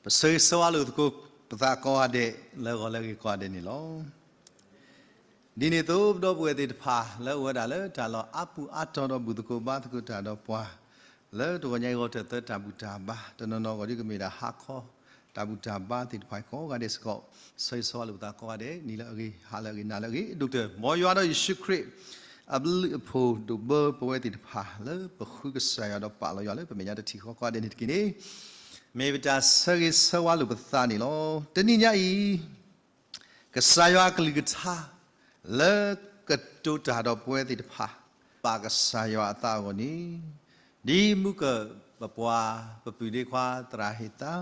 ပဆၢဂ့ၤဆၢဝါလိာ်သကိး ပသးကိးဂၤဒဲး လၢဂီၤလၢအဂ့ၤကိးဂၤဒဲးန့ၣ်လီၤ. ဒ်န့ၣ်အသိး ပဒီပုၢ်ဝဲၢ်သ့ၣ်တဖၣ် လၢအအိၣ်ဝဲဒၣ်လၢတၢ်လီၢ်အါပူၤအါတီၤဒီး ဘူၣ်သကိးဘါသကိးတၢ်ဒီးပှၤ လၢတဂီၤညါအံၤ ဂီၤထီၣ်သၢတၢ်ဘူၣ်တၢ်ဘါ တနီၤနီၤဂီၤဒ်ကမ့ၢ်ဒၣ်ဟါခီ တၢ်ဘူၣ်တၢ်ဘါသ့ၣ်တဖၣ်ကိးဂၤဒဲးစ့ၢ်ကီး ဆၢဂ့ၤဆၢဝါလိာ်ပသးကိးဂၤဒဲး နံၤလၢအဂ့ၤ ဟါလၢအဂ့ၤ နၤလၢအဂ့ၤ ဒိၣ်ကတၢၢ် မ်ယွၤဒီးယ့ၣ်ၡူးခရံာ် အဘျုးအဖှိၣ်ဒိၣ်ဘၢပဝဲသ့ၣ်တဖၣ် လၢပဃုကစၢ်ယွၤဒီးပာ်လီၤယွၤလၢပမဲာ်ညါတထံၣ်ဃီကိးဂၤဒဲးန့ၣ်တက့ၢ်န့ၣ် မ့ၢ်ပတၢ်ဆၢဂ့ၤဆၢဝါလိာ်ပသးန့ၣ်လီၤ. တနံၤညါအံၤ ကစၢ်ယွၤအကလုၢ်ကထါ လၢကတိၤတၢ်ဒီးပဝဲသ့ၣ်တဖၣ် ဘၣ်ကစၢ်ယွၤအသးအဂီၢ်န့ၣ် ဒ်မုၢ်ကၢၢ်ပပှၤ ပပုၢ်ဒ့ခွါသရၣ်ဟ့ၣ်သါ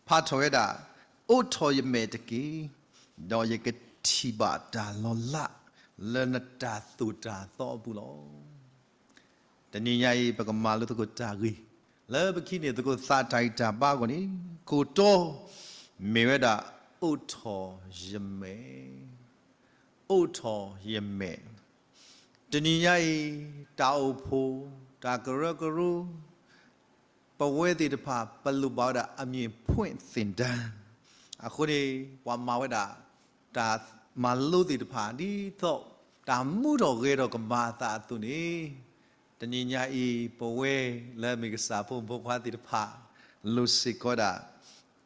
ဖးထီၣ်ဝဲဒၣ် အိးထီၣ်ယမဲာ်တက့ၢ်, ဒီးယကထံၣ်ဘၣ်တၢ်လီၤလး လၢနတၢ်သိၣ်တၢ်သီအပူၤလီၤ. တနံၤညါအံၤ ပကမၤလိသကိးတၢ်ဂ့ၢ် လၢပကဟံးန့ၢ်သကိးသးတၢ်ဂံၢ်တၢ်ဘါအဂီၢ်န့ၣ် ခိၣ်တီ မ့ၢ်ဝဲဒၣ် အိးထီၣ်ယမဲာ်, အိးထီၣ်ယမဲာ်. တနံၤညါအံၤ တၢ်အိၣ်ဖှိၣ် တၢ်ကရၢကရိ ပဝဲသ့ၣ်တဖၣ် ပလိၣ်ဘၣ်ဝဲဒၣ် အမြင်ဖွင့်သင်တန်း အဃိန့ၣ် ပှၤမၤဝဲဒၣ် တၢ်မၤလိသ့ၣ်တဖၣ် ဒ်သိးတၢ်မူထီၣ်ဂဲၤထီၣ်ကမၤအသးအသိးန့ၣ် တနံၤညါအံၤ ပဝဲလၢမ့ၢ်ကစၢ်ဖိမုၣ်ဖိခွါသ့ၣ်တဖၣ် လိၣ်စ့ၢ်ကီးဒၣ်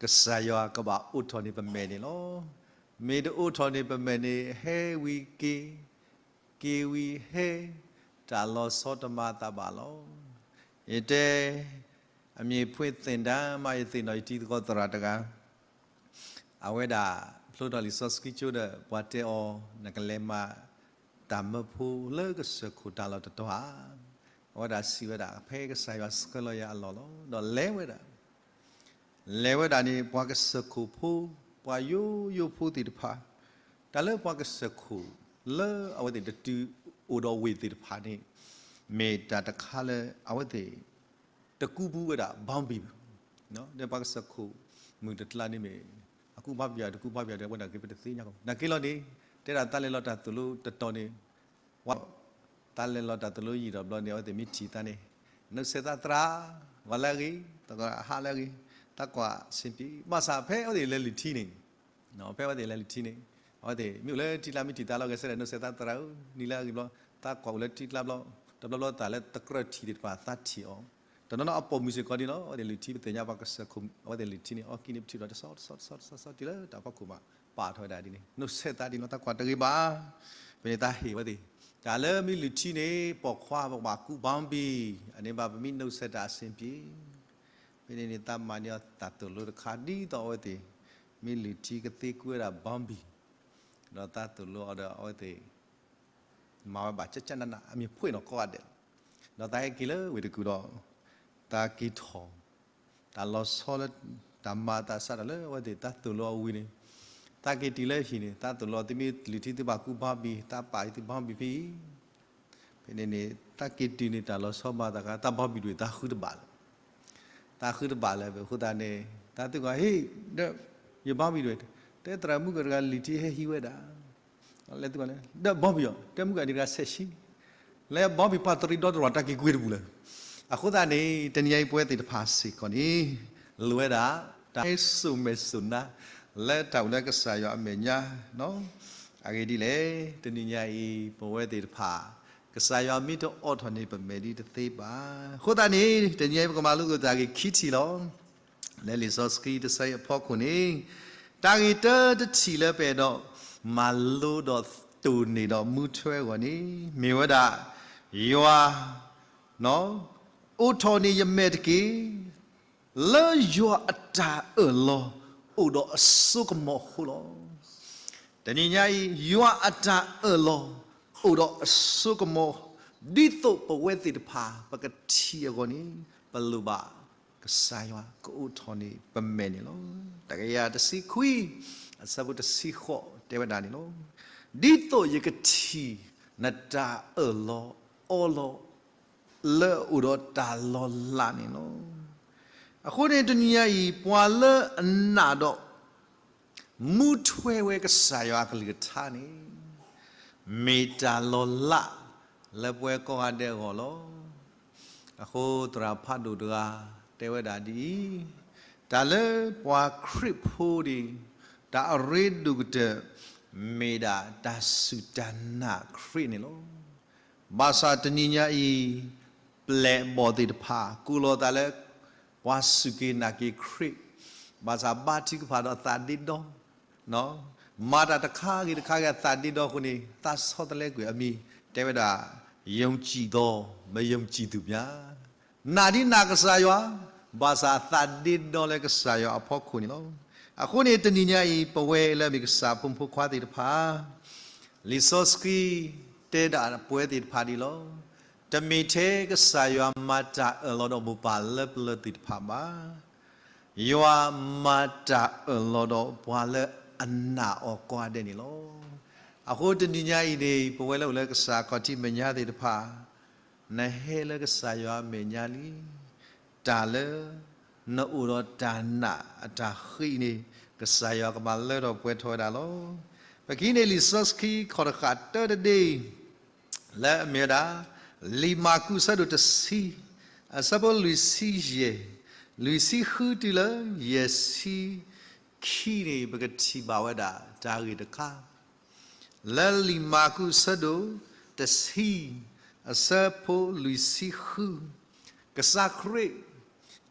ကစၢ်ယွၤကဘၣ်အိးထီၣ်န့ၢ်ပမဲာ်န့ၣ်လီၤ. မ့ၢ်တအိးထီၣ်န့ၢ်ပမဲာ်န့ၣ် ဟဲဝံၤက့ၤ က့ၤဝံၤဟဲ တၢ်လီၤဆီတမၤအသးဘၣ်လီၤ. ယတဲ အမြင်ဖွင့်သင်တန်း မး ယသ့ၣ်နီၣ်ယတံၤသကိးသရၣ်တဂၤ အဝဲဒၣ် ဖျိထီၣ်လံာ်စီဆှံကၠိဒီး ပှၤတဲအီၤ နကလဲၤမၤတၢ်မၢဖိလၢကစၢၢ်ခိၣ်တၢ်လီၢ်တတီၤဧါ. အဝဲဒၣ်စံးဝဲဒၣ် ဖဲကစၢ်ယွၤဆှၢလီၤယၤအလီၢ်လီၤ. ဒီးလဲၤဝဲဒၣ် လဲၤဝဲဒၣ်န့ၣ် ပှၤကစၢၢ်ခိၣ်ဖိ ပှၤယိယိဖိသ့ၣ်တဖၣ် တၢ်လၢပှၤကစၢၢ်ခိၣ် လၢအဝဲသ့ၣ်တတုၤအိၣ်ဒီးဝ့ၢ်သ့ၣ်တဖၣ်န့ၣ် မ့ၢ်တၢ်တခါလၢအဝဲသ့ၣ် တကူပူၤဝဲဒၣ် ဘီဘံၣ် ဒီးပှၤကစၢၢ်ခိၣ်မုၣ်တကျါန့ၣ်မ့ၢ် အကူဘီဘံၣ် တကူဘီဘံၣ်ဒီး အဝဲဒၣ်က့ၤပတသ့ၣ်ညါကီး နာ်က့လီၤန့ၣ် တဲဒၣ်တၢ်လဲၤလီၤတၢ်သိၣ်လိတတီၤန့ၣ် ဝဲ တၢ်လဲၤလီၤတၢ်သိၣ်လိယံာ်ဒီးဘျီန့ၣ် အဝဲသ့ၣ်မ့ၢ်ထံၣ်သးန့ၣ် နုတ်ဆက်သးသရၣ် ဂီၤလၢအဂ့ၤ သရၣ်ဟါလၢအဂ့ၤ သးကွၢ်ဆ့ၣ်ပံၤ ဘၣ်ဆၣ်ဖဲအဝဲသ့ၣ်လဲၤလုၢ်ထံန့ၣ် ဖဲအဝဲသ့ၣ်လဲၤလုၢ်ထံန့ၣ် အဝဲသ့ၣ်မ့ၢ်အိၣ်လၢထံကျါမ့ၢ်ထံၣ်သးလီၤ ဂဲၤဆၢထၢၣ် နုတ်ဆက်သးသရၣ်ဧၢ နံၤလၢအဂ့ၤဘျီ သးကွၢ်အိၣ်လၢထံကျါဘျီ တဘျီဘျီသးလၢတကြၢးထံၣ်သ့ၣ်တဖၣ်သးထံၣ်အီၤ တနီၤနီၤအပိာ်မုၣ်စ့ၢ်ကီးဒ်လီၤ အဝဲသ့ၣ်လုၢ်ထံပသ့ၣ်ညါပှၤကစၢၢ်ခိၣ် အဝဲသ့ၣ်လုၢ်ထံန့ၣ် အီၣ်ကံၣ်န့ၣ် ပထံၣ်ဘျီတဆီတဆီတဆီတဆီတဆီတုၤလၢတၢ်ဖီခိၣ်မး ပာ်ထီၣ်ဝဲဒၣ်ဒ်န့ၣ် နုတ်ဆက်သးဒ်လီၤ သးကွၢ်တဂ့ၤဘၣ် ဖဲန့ၣ်သးဟ့ၣ်ဝဲသ့ၣ် တၢ်လၢမ့ၢ်လုၢ်ထံန့ၣ် ပိာ်ခွါပကဘၣ်ကူဘီဘံၣ် အန့ၣ်ဘၣ်ပမ့ၢ် နုတ်ဆက်သး အဆင်ပြေ ဖဲန့ၣ်န့ၣ် သးမၤန့ၢ်အီၤတၢ်သိၣ်လိတခါ ဒ်သိးအဝဲသ့ၣ် မ့ၢ်လုၢ်ထံကသ့ကွံဝဲဒၣ်ဘီဘံၣ် ဒီးသးသိၣ်လိအီၤဒီးအဝဲသ့ၣ် မၤဝဲဘၣ်ကၠၢ်ကၠၢ်နးနး အမံၤဖှ့ၣ်နီၢ်ကိးဂၤဒဲးလီၤ. ဒီးသးဟဲက့ၤလၢဝ့ၢ်တကူၣ်ဒီး သးက့ၤထီၣ် တၢ်လီၤဆီလၢ တၢ်မၤသးစးထီၣ်လၢအဝဲသ့ၣ်သးသိၣ်လိအီၤဝံၤန့ၣ် သးက့ၤတုၤလၢဟံၣ်န့ၣ် သးသိၣ်လိအီၤ သုမ့ၢ်လုၢ်ထံသုဘၣ်ကူဘီဘံၣ် သးပာ်အီၤသုဘီဘံၣ်ဖဲအံၤ ဖဲန့ၣ်န့ၣ် သးက့ၤတုၤန့ၣ် တၢ်လီၤဆီမၤသးခါ သးဘီဘံၣ်ဒွဲၣ်သးဃုတဘၣ်လၢၤ သးဃုတဘၣ်လၢၤ အဃိသတးန့ၣ် သးသံကွၢ် ဟ့ၣ် ဒီး ယဘီဘံၣ်ဒွဲၣ် တဲသရၣ်မုၣ်ကတဂၤလုၢ်ထံဟဲဟံးဝဲဒၣ် လဲၤသံကွၢ်လၢ ဒီးဘီဘံၣ်အီၤ တဲမုၣ်ကတဂၤဆဲးဆံ လဲၤဘီဘံၣ်ပှၤတရံးဒီတရီၤ တၢ်က့ၤကွံာ်တပူၤလၢၤ အဃိသတးန့ၣ် တနံၤအံၤပဝဲသ့ၣ်တဖၣ်စ့ၢ်ကီးန့ၣ် လိၣ်ဝဲဒၣ် တၢ်စိာ်မဲာ်စိာ်နါ လၢတၢ်အိၣ်လၢကစၢ်ယွၤအမဲာ်ညါ အဂ့ၢ်ဒ်လဲၣ် တနံၤညါအံၤ ပဝဲသ့ၣ်တဖၣ် ကစၢ်ယွၤမ့ၢ်တအိးထီၣ်န့ၢ်ပမဲာ်ဒ်တသ့ဘၣ်. အဃိသတးန့ၣ် တနံၤအံၤပကမၤလိသကိးတၢ်ဂ့ၢ်ခံထံၣ်လီၤ. လၢလံာ်စီဆှံတဆၢအံၤအဖီခိၣ်န့ၣ် တၢ်ဂ့ၢ်တၢတထံၣ်လၢပအဲၣ်ဒိးမၤလိဒီးတိၢ်န့ၢ်ဒီးမူထွဲအဂီၢ်န့ၣ် မ့ၢ်ဝဲဒၣ် ယွၤ အိးထီၣ်န့ၢ်ယမဲာ်တက့ၢ် လၢယွၤအတၢ်အၢၣ်လီၤအိၣ်ဒီးအစိကမီၤအဃိလီၤ. တနံၤညါအံၤ ယွၤအတၢ်အၢၣ်လီၤအိၣ်ဒီးအစိကမီၤ ဒ်သိးပဝဲသ့ၣ်တဖၣ် ပကထံၣ်အဂီၢ်န့ၣ် ပလိၣ်ဘၣ် ကစၢ်ယွၤကအိးထီၣ်န့ၢ်ပမဲာ်န့ၣ်လီၤ. တကယၤတဆံခွံ အဆၢဖိတဆံဃိး တဲဝဲဒၣ်န့ၣ်လီၤ. ဒ်သိးယကထံၣ်နတၢ်အၢၣ်လီၤအီလီၤ လၢအအိၣ်ဒီးတၢ်လီၤလးန့ၣ်လီၤ. အဃိန့ၣ် တနံၤညါအံၤ ပှၤလၢအနာ်ဒီး မူထွဲဝဲကစၢ်ယွၤအကလုၢ်ကထါန့ၣ် မ့ၢ်တၢ်လီၤလးလၢပဝဲကိးဂၤဒဲးအဂီၢ်လီၤ. အဃိသရၣ်ဖးဒိၣ်တဂၤ တဲဝဲဒၣ်ဒ်အံၤ, တၢ်လၢပှၤခရံာ်ဖိန့ၣ် တၢ်အရ့ဒိၣ်ကတၢၢ် မ့ၢ်ဒၣ်တၢ်စူၢ်တၢ်နာ်ခရံာ်န့ၣ်လီၤ. ဘၣ်ဆၣ်တနံၤညါအံၤ ပျဲၢ်အဘီၣ်သ့ၣ်တဖၣ် ကိးလီၤသးလၢ ပှၤစူၢ်က့ၤနာ်က့ၤခရံာ်, ဘၣ်ဆၣ်ဘါထုကဖၣ်ဒီးသးဒ့ဒီ, မၤတၢ်တခါဂ့ၤတခါဂ့ၤ အသးဒ့ဒီအဃိန့ၣ် သးဆီတလဲကွံာ်အမံၤ တဲဝဲဒၣ် ယုံကြည်သော မယုံကြည်သူများ နာ်ဒ်နာ်ကစၢ်ယွၤ, ဘၣ်ဆၣ်အသးဒ့ဒီလၢကစၢ်ယွၤအဖီခိၣ်န့ၣ်လီၤ. အဃိန့ၣ် တနံၤညါအံၤ ပဝဲလၢအမ့ၢ်ကစၢ်ဖိမုၣ်ဖိခွါသ့ၣ်တဖၣ် လံာ်စီဆှံတဲဒၣ်ပဝဲသ့ၣ်တဖၣ်ဒ်လီၤ. တမ့ၢ်ထဲကစၢ်ယွၤမၤတၢ်အၢၣ်လီၤဒီးမိၢ်ပၢ်လၢပျၢၤသ့ၣ်တဖၣ်ဘၣ်. ယွၤမၤတၢ်အၢၣ်လီၤဒီးပှၤလၢအနာ်အီၤကိးဂၤဒဲးန့ၣ်လီၤ. အဃိတနံၤညါအံၤန့ၣ် ပဝဲလၢအိၣ်လၢကစၢ်ခီၣ်ထံးမဲာ်ညါသ့ၣ်တဖၣ် နဟဲလၢကစၢ်ယွၤအမဲာ်ညါလံ. တၢ်လၢ နအိၣ်ဒီးတၢ်နာ်အတၢ်ဃ့အံၤန့ၣ် ကစၢ်ယွၤကမၤလၢထီၣ်ပှဲၤထီၣ်ဝဲဒၣ်လီၤ. ပကဟံးန့ၢ်လံာ်စီဆှံခီၣ်တဃာ်တၢတဒ့ လၢအမ့ၢ်ဝဲဒၣ် လံာ်မၢ်ကူးအဆၢဒိၣ်တဆံ အဆၢဖိလွံၢ်ဆံယဲၢ်, လွံၢ်ဆံဃုတုၤလၢယဲၢ်ဆံခံန့ၣ် ပကထံၣ်ဘၣ်ဝဲဒၣ်တၢ်ဂ့ၢ်တခါ လၢလံာ်မၢ်ကူးအဆၢဒိၣ်တဆံ အဆၢဖိလွံၢ်ဆံဃု, ကစၢ်ခရံာ်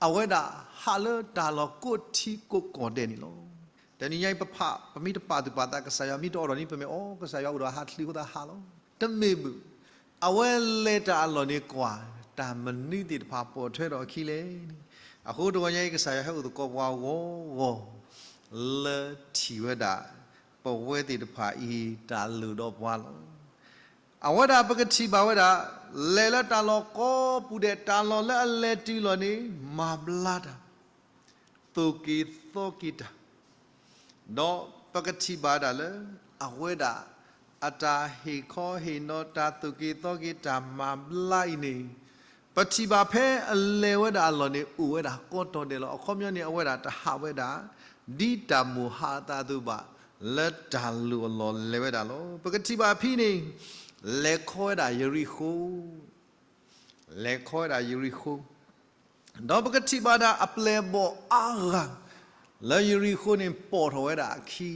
အဝဲဒၣ်ဟးလၢတၢ်လီၢ်ကိးထံကိးကီၢ်ဒဲးန့ၣ်လီၤ. တနံၤညါအံၤပဖး ပမ့ၢ်တပာ်သူၣ်ပာ်သး ကစၢ်ယွၤမ့ၢ်တအိးထီၣ်န့ၣ် ပမ့ၢ်အီ ကစၢ်ယွၤအိၣ်ဒီးဟးချံအဃိသတးဟးလီၤ. တမ့ၢ်ဘၣ်. အဝဲလဲၤတၢ်အလီၢ်န့ၣ်ကွၢ် တၢ်မနုၤသ့ၣ်တဖၣ်ပိာ်ထွဲထီၣ်အခံလဲၣ်န့ၣ်, အဃိတဂီၤညါအံၤ ကစၢ်ယွၤဟဲအိၣ်သကိးပှၤဂီၢ်ဂီၢ် လၢထံၣ်ဝဲဒၣ် ပဝဲသ့ၣ်တဖၣ်အံၤ တၢ်လိၣ်ဒီးပှၤလီၤ. အဝဲဒၣ်ပကထံၣ်ဘၣ်ဝဲဒၣ် လဲၤလၢတၢ်လီၢ်ကိးပူၤဒဲး တၢ်လီၢ်လၢအလဲၤတုၤလီၤန့ၣ် မၤဘျါတၢ် သိၣ်က့ၤသီက့ၤတၢ်, ဒီးပကထံၣ်ဘၣ်ဒၣ်လၢ အဝဲဒၣ် အတၢ်ဟ့ၣ်ခီဟ့ၣ်နီၤ တၢ်သိၣ်က့ၤသီက့ၤတၢ်မၤဘျါအံၤန့ၣ်, ပထံၣ်ဘၣ်ဖဲအလဲၤဝဲဒၣ်အလီၢ်န့ၣ် အိၣ်ဝဲဒၣ်ကိးတီၤဒဲးလီၤ. အခီပညီန့ၣ် အဝဲဒၣ်တဟးဝဲဒၣ် ဒ်တၢ်မိၣ်ဟးအသးအသိးဘၣ်, လၢတၢ်လိၣ်အလီၢ်လဲၤဝဲဒၣ်လီၤ. ပကထံၣ်ဘၣ်ဖဲန့ၣ် လဲၤခီဝဲဒၣ်ယရံၣ်ဃိၤ လဲၤခီဝဲဒၣ်ယရံၣ်ဃိၤ, ဒီးပကထံၣ်ဘၣ်ဒၣ်အပျဲၢ်အဘီၣ်အါဂၤ လၢယရံၣ်ဃိၤန့ၣ်ပိာ်ထီၣ်ဝဲဒၣ်အခံ,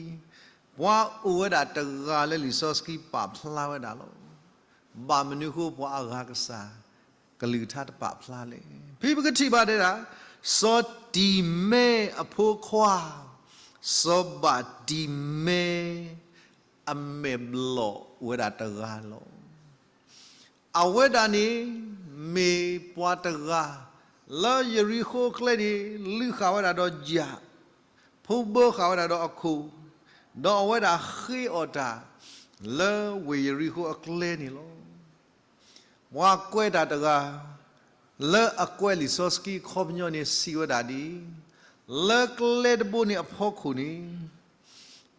ပှၤအိၣ်ဝဲဒၣ်တဂၤလၢလံာ်စီဆှံပာ်ဖျါဝဲဒၣ်လီၤ. ဘၣ်မနုၤအဃိပှၤအဂၤကစၢ် ကလုၢ်ကထါတပာ်ဖျါလဲၣ်. ဖဲပကထံၣ်ဘၣ်ဒၣ် စီၤတံၤမဲအဖိခွါ စီၤဘၣ်တံၤမဲ အမဲာ်ဘျီၣ်အိၣ်ဝဲဒၣ်တဂၤလီၤ. အဝဲဒၣ်န့ၣ် မ့ၢ်ပှၤတဂၤ လၢယရံၣ်ဃိၤအကျဲန့ၣ် လုၢ်ဃာ်ဝဲဒၣ်ဒီးယၣ်, ဖီၣ်ဘၢဃာ်ဝဲဒၣ်ဒီးအခိၣ်, ဒီးအဝဲဒၣ်ဃ့အီၣ်တၢ် လၢဝ့ၢ်ယရံၣ်ဃိၤအကျဲန့ၣ်လီၤ. ပှၤကွဲးတၢ်တဂၤ လၢအကွဲးလံာ်စီဆှံအခီပညီန့ၣ် စံးဝဲဒၣ်ဒ်အံၤ, လၢကျဲတဘိန့ၣ်အဖီခိၣ်န့ၣ်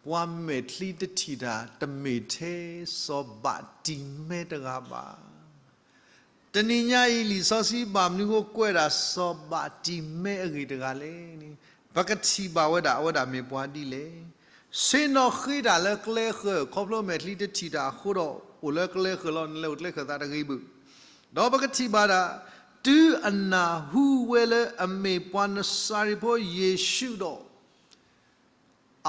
ပှၤမဲာ်ချံတထံၣ်တၢ် တမ့ၢ်ထဲစီၤဘၣ်တံၤမဲတဂၤဘၣ်. တနံၤညါအံၤ လံာ်စီဆှံဘၣ်မနုၤအဃိကွဲးဒၣ်စီၤဘၣ်တံၤမဲအဂ့ၢ်တဂၤလဲၣ်န့ၣ်, ပကထံၣ်ဘၣ်ဝဲဒၣ် အဝဲဒၣ်မ့ၢ်ပှၤဒ်လဲၣ်. ဆ့ၣ်နီၤဃ့တၢ်လၢကျဲဃၢၤ ခီဖျိမဲာ်ချံတထံၣ်တၢ်အဃိဒီး အိၣ်လၢကျဲဃၢၤလီၤ. နလဲၤအိၣ်ကျဲဃၢၤသးတဂ့ၤဘၣ်. ဒီးပကထံၣ်ဘၣ်ဒၣ် တုၤအနၢ်ဟူဝဲလၢအမ့ၢ်ပှၤနစၤရ့းဖိယ့ၣ်ၡူးဒီး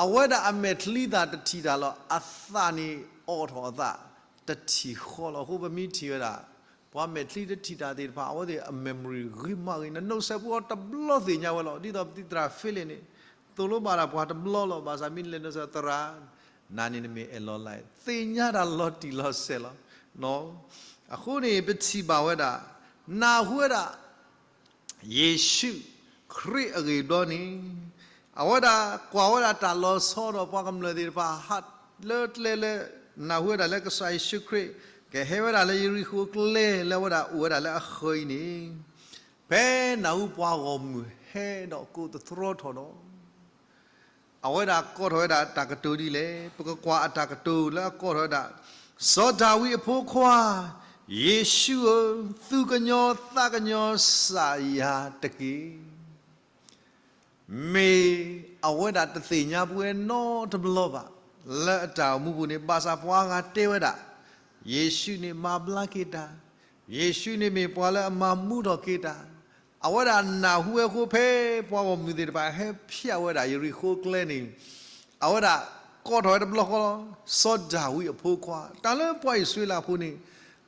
အဝဲဒၣ်အမဲာ်ချံသၣ်တထံၣ်တၢ်လီၤ. အသးန့ၣ်အိးထီၣ်အသးတထံၣ်ဃီလီၤ. အဃိပမ့ၢ်ထံၣ်ဝဲဒၣ် ပှၤမဲာ်ချံတထံၣ်တၢ်သ့ၣ်တဖၣ် အဝဲသ့ၣ်အ memory ဂ့ၤမးဂ့ၤ, နနီၢ်ကစၢ်ဖိအီၤတဘျီသ့ၣ်ညါဝဲလီၤ. ဒ်သိးပသံၣ်သရၣ်ဖဲလဲၣ်န့ၣ် သိၣ်လိဘၣ်ဒၣ်ပှၤတဘျီလီၤ. ဘၣ်ဆၣ်မ့ၢ်လဲၤနီၢ်ကစၢ်သရၣ် နၤန့ၣ်နမ့ၢ်အဲၣ်လီၤလၢ် သ့ၣ်ညါတၢ်လီၤတံၢ်လီၤဆဲးလီၤ. အဃိန့ၣ် ပထံၣ်ဘၣ်ဝဲဒၣ် နၢ်ဟူဝဲဒၣ် ယ့ၣ်ၡူးခရံာ်အဂ့ၢ်ဘျီန့ၣ်, အဝဲဒၣ်ကွၢ်ဝဲဒၣ်တၢ်လီၤဆီဒီးပှၤကမျၢၢ်သ့ၣ်တဖၣ် ဟးလၢကျဲလၢ နၢ်ဟူဝဲဒၣ်လၢကစၢ်ယ့ၣ်ၡူးခရံာ် ကဟဲဝဲဒၣ်လၢယရံၣ်ဃိၤကျဲလၢအဝဲဒၣ်အိၣ်ဝဲဒၣ်လၢအဃၢၤအံၤန့ၣ်, ဖဲနၢ်ဟူပှၤဂီၢ်မုၢ်ဟဲဒီးကိးသတြီထီၣ်ဒီး အဝဲဒၣ်ကိးထီၣ်ဝဲဒၣ်တၢ်ကတိၤဒ်လဲၣ်. ပကကွၢ်အတၢ်ကတိၤလၢအကိးထီၣ်ဝဲဒၣ်, စီၤဒၤဝံးအဖိခွါ, ယ့ၣ်ၡူးဧၢ, သူၣ်ကညီၤသးကညီၤစၢ်ယၤတက့ၢ်. မ့ၢ်အဝဲဒၣ်တသ့ၣ်ညါပဝဲနီတဘျီဘၣ်. လၢအတၢ်အိၣ်မူပူၤန့ၣ် ဘၣ်ဆၣ်ပှၤအါဂၤတဲဝဲဒၣ်, ယ့ၣ်ၡူးန့ၣ်မၤဘျါက့ၤတၢ်, ယ့ၣ်ၡူးန့ၣ်မ့ၢ်ပှၤလၢအမၤမူထီၣ်က့ၤတၢ်, အဝဲဒၣ်နၢ်ဟူဝဲအဃိ ဖဲပှၤဂီၢ်မုၢ်သ့ၣ်တဖၣ်ဟဲဖျိဝဲဒၣ်ယရံၣ်ဃိၤကျဲန့ၣ်, အဝဲဒၣ်ကိးထီၣ်ဝဲတဘျီဃီလီၤ, စီၤဒၤဝံးအဖိခွါ, တၢ်လၢပှၤအံၣ်စရ့လးဖိန့ၣ်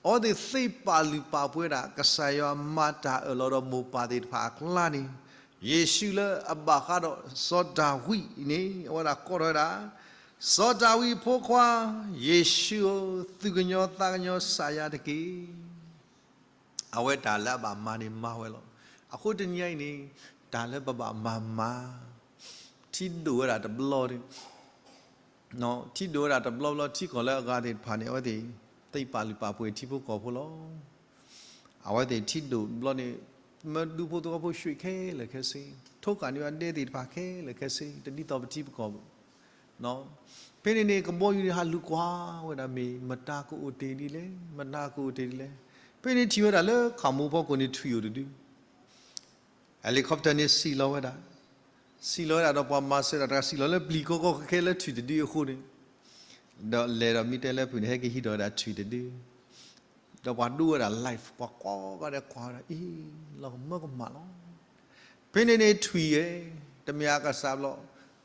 အဝဲသ့ၣ်သ့ပာ်လုၢ်ပာ်ပှ့ၤဝဲဒၣ် ကစၢ်ယွၤမၤတၢ်အၢၣ်လီၤဒီးမိၢ်ပၢ်သ့ၣ်တဖၣ်အကျါန့ၣ်, ယ့ၣ်ၡူးလၢအဘၣ်ဃးဒီးစီၤဒၤဝံးန့ၣ် အဝဲဒၣ်ကိးထီၣ်ဝဲဒၣ်, စီၤဒၤဝံးအဖိခွါ, ယ့ၣ်ၡူးဧၢ, သူၣ်ကညီၤသးကညီၤစၢ်ယၤတက့ၢ်. အဝဲတၢ်လၢအဘၣ်မၤန့ၣ်မၤဝဲလီၤ. အဃိတနံၤအံၤန့ၣ်, တၢ်လၢပဘၣ်မၤမၤ, ထံဒိၣ်ဝဲဒၣ်တဘျီ, ထံဒိၣ်ဝဲဒၣ်တဘျီဘျီ ထံကီၢ်လၢအဂၤသ့ၣ်တဖၣ်န့ၣ် အဝဲသ့ၣ်သ့ပာ်လုၢ်ပာ်ပှ့ၤထံဖိကီၢ်ဖိလီၤ. အဝဲသ့ၣ်ထံဒိၣ်တဘျီန့ၣ်, မၢဒူဖိသဝီဖိဆှံခဲလၢာ်ခဲဆ့, ထိးကးန့ၢ်ဝဲဒဲသ့ၣ်တဖၣ်ခဲလၢာ်ခဲဆ့, တဒ်သိးပထံပကီၢ်ဘၣ်. ဖဲန့ၣ်န့ၣ် ကဘီယူၤန့ၣ်ဟးလူၤကွၢ်ဝဲဒၣ်မ့ၢ် မတၤကအိၣ်တ့ၢ်ဒ်လဲၣ်, မတၤကအိၣ်တ့ၢ်ဒ်လဲၣ်. ဖဲန့ၣ်ထံၣ်ဝဲဒၣ်လၢခးမူဖီခိၣ်န့ၣ်ထွံၣ်အိၣ်တဒု, helicopter န့ၣ်စံၣ်လီၤဝဲဒၣ်, စံၣ်လီၤဝဲဒၣ်ဒီးပှၤမၤစၢၤတၢ်တဂၤစံၣ်လီၤလၢပျံၤကီကီခဲခဲလၢထွံၣ်တဒုအဃိန့ၣ်, ဒီးလဲၤဒီးမ့ၢ်တဲလၢပူၤန့ၣ် ဟဲက့ၤဟံးထီၣ်ဝဲဒၣ်ထွံၣ်တဒု ဒီးပှၤဒိဝဲဒၣ် live ပှၤကွၢ်ကဒီးကွၢ်ဝဲဒၣ်အံၤ, လီၤကမၢကမၣ်လီၤ. ဖဲန့ၣ်န့ၣ်ထွံၣ်ဧၢ, တမ့ၢ်အကစၢ်ဘျီ,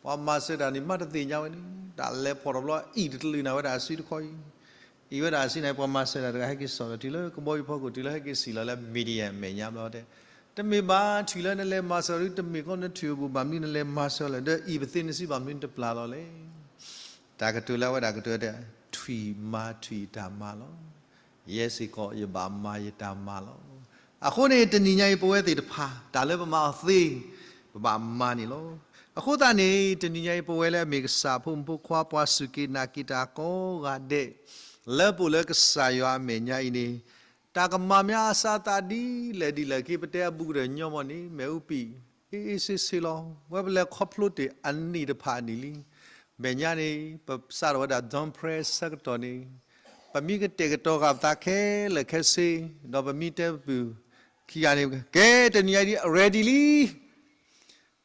ပှၤမၤစၢၤတၢ်န့ၣ် မ့ၢ်တသ့ၣ်ညါဝဲန့ၣ် တၢ်လဲၤဖီၣ်ထီၣ်ဘျီ အံၣ်တတလုာ်နၤဝဲဒၣ်အစုတခီအံၤ, အံၤဝဲဒၣ်အစုန့ၣ် ပှၤမၤစၢၤတၢ်တဂၤဟဲက့ၤစိာ်ဒီးတုၤလၢကဘီယူၤဖီခိၣ်တုၤလၢဟဲက့ၤစံၣ်လီၤလၢ median အမဲာ်ညါဘျီတဲ, တမ့ၢ်ဘၣ်ထွံၣ်လၢနလဲၤမၤစၢၤဒီး တမ့ၢ်ကီနထွံၣ်အပူၤဘၣ်မနုၤနလဲၤမၤစၢၤလဲၣ်, ဒီးအံၣ်ပသ့ၣ်နစုဘၣ်မနုၤနတပျၢ်လီၤလဲၣ်. တၢ်ကတိၤလၢအဝဲဒၣ်ကတိၤတဲ, ထွံၣ်မၤထွံၣ်အတၢ်မၤလီၤ. ယဲစ့ၢ်ကီးယဘၣ်မၤယတၢ်မၤလီၤ. အဃိန့ၣ် တနံၤညါအံၤပဝဲသ့ၣ်တဖၣ် တၢ်လၢပမၤအီၤသ့, ပဘၣ်မၤန့ၣ်လီၤ. အဃိသတးန့ၣ် တနံၤညါအံၤပဝဲလၢအမ့ၢ်ကစၢ်ဖိမုၣ်ဖိခွါ ပှၤစူၢ်က့ၤနာ်က့ၤတၢ်ကိးဂၤဒဲး, လၢပအိၣ်လၢကစၢ်ယွၤအမဲာ်ညါအံၤန့ၣ်, တၢ်ကမၤမ့ၢ်အါအသးဒ်လဲၣ်ဒ်လဲၣ်က့ ပတဲအဘူးကတၢၢ်ညီမီၢ်န့ၣ် မ့ၣ်အူပံာ်, အ့ၣ်အ့ၣ်ဆ့ဆ့လီၤ. ဝဲပလဲၤခီဖျိတ့ၢ်အနံၣ်တဖၣ်အနံၣ်လံ. မဲာ်ညါန့ၣ် ပစးထီၣ်ဝဲဒၣ် dawn prayer ဆၢကတီၢ်န့ၣ်, ပမ့ၢ်ကတဲာ်ကတီၤဃာ်ပသးခဲလၢာ်ခဲဆ့, ဒီးပမ့ၢ်တဲပပုၢ်ခံဂၤန့ၣ် ကဲတနံၤညါဒ် ready လံ